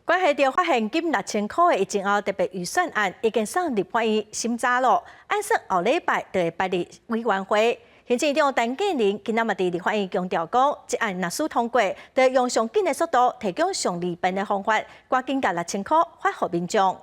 關係著發現金六千箍的疫情後特別預算案已經送立法院審查咯，按算後禮拜就會擺入委員會。行政院長陳建仁今仔嘛佇立法院強調講，這案若使通過，就用上緊的速度提供上利便的方法，趕緊共六千箍發予民眾。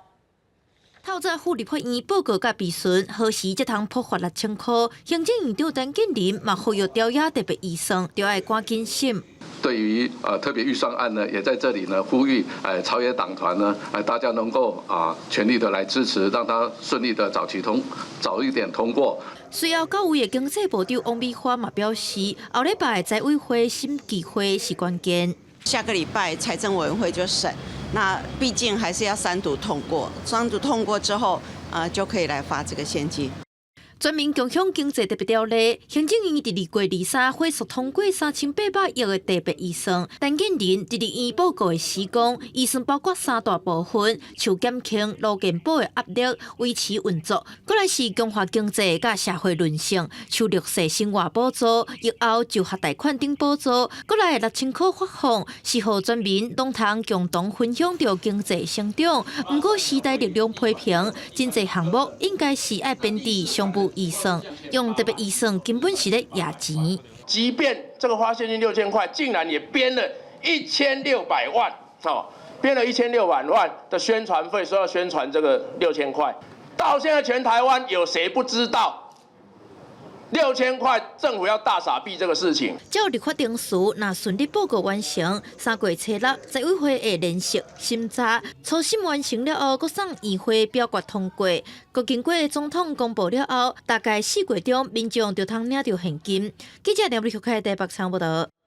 透早赴立法院報告佮備詢，何時才通普發六千箍？行政院長陳建仁嘛呼籲朝野特別預算，著愛趕緊審。對於特別預算案呢，也在這裡呢呼籲，朝野黨團呢，大家能夠啊全力的來支持，讓它順利的早期通，早一點通過。隨後到位的經濟部長王美花嘛表示，後禮拜財委會審議會是關鍵。下個禮拜財政委員會就審，那畢竟還是要三讀通過，三讀通過之後，啊就可以來發這個現金。全民共享經濟特別條例，行政院佇2月23火速通過3800億的特別預算。陳建仁佇立院報告的時講，預算包括三大部分，像減輕勞健保的壓力，維持運作；閣來是強化經濟佮社會韌性，像弱勢生活補助、疫後就學貸款等補助；閣來六千箍發放，是予全民攏通共同分享著經濟成長。毋過時代力量批評，真濟項目應該是愛編佇商務預算，用特別預算根本是咧掖錢。即便這個發現金六千塊，竟然也編了一千六百萬，哦，編了一千六百萬的宣傳費，說要宣傳這個六千塊。到現在全台灣有誰不知道六千塊政府要大撒幣這個事情？照立法程序，若順利報告完成，3月初六財委會會連續審查，初審完成了後，閣送院會表決通過。閣經過總統公布了後，大概4月中民眾就通領著現金。記者梁立開台北採訪報導。